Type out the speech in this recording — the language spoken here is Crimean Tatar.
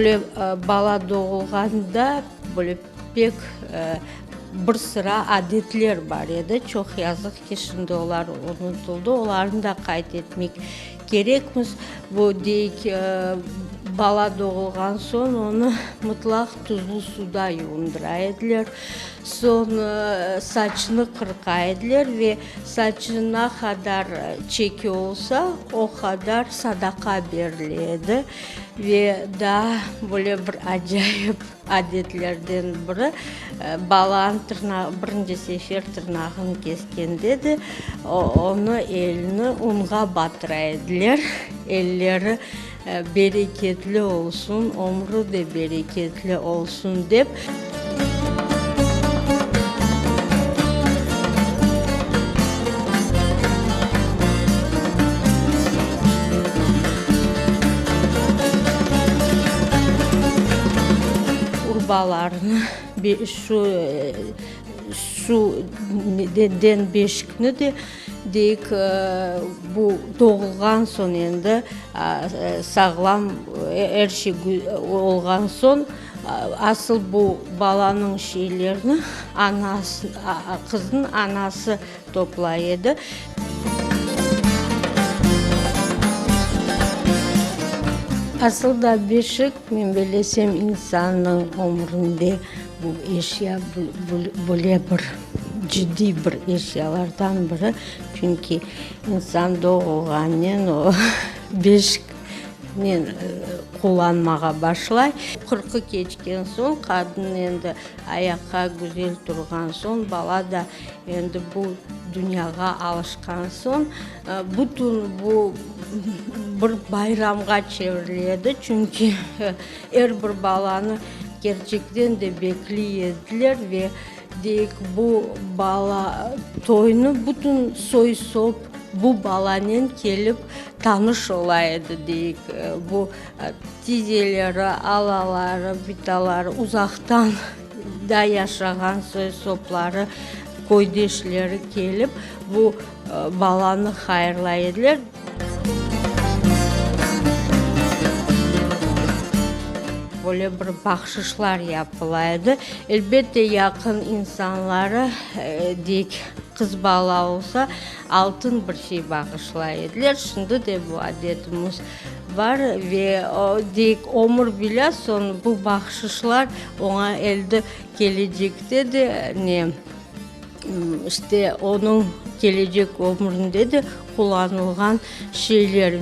Böyle bala doğulğanda böyle pek bir sıra adetler bar edi. Çoq yazıq ki, şimdi olar unutıldı. Olarnı da qayd etmek kerekmiz. Bu, deyik, bala doğulğan soñ onı mıtlaq tuzlu suda yuvundıra ediler. Soñ saçını qırqa ediler ve saçı na qadar çeki olsa, o qadar sadaqa berile edi. Ve daa böyle bir acayip adetlerden biri, balanıñ tırnağı, birinci sefer tırnağını keskende de, onı elini unğa batıra ediler, elleri bereketli olsun, ömrü de bereketli olsun dep. Urbalarını şu şu neden beşikni de deyik bu doğulğan soñ endi sağlam er şey olğan soñ asıl bu balanıñ şeylerini anası qıznıñ anası toplay edi. Asıl da beşik, men bellesem, insannıñ ömründe bu eşya böyle bir ciddiy bir eşyalardan biri, çünki insan doğulğannen o beşiknen qullanmağa başlay. Qırqı keçken soñ qadın endi ayaqqa güzel turğan soñ, bala da Endi bu dünyağa alışqan soñ, bütün bu bir bayramğa çevirile edi, çünki er bir balanı kerçekten de bekley ediler ve deyik, bu bala toynı bütün soy-sop bu balanen kelip tanış ola edi, deyik, bu tizeleri, alaları, bitaları uzaqtan. Da yaşağan soy-sopları, köydeşleri kelip, bu balanı hayırlay ediler. Böyle bir bahşışlar yapıla edi. Elbette, yaqın insanları, deyik, qız bala olsa, altın bir şey bağışlay ediler. Şimdi de bu adetimiz Bar ve deyik, ömür billâ soñ bu bahşışlar oña eldi kelecekte de ne, işte, onıñ kelecek ömründe de qullanılğan şeyler.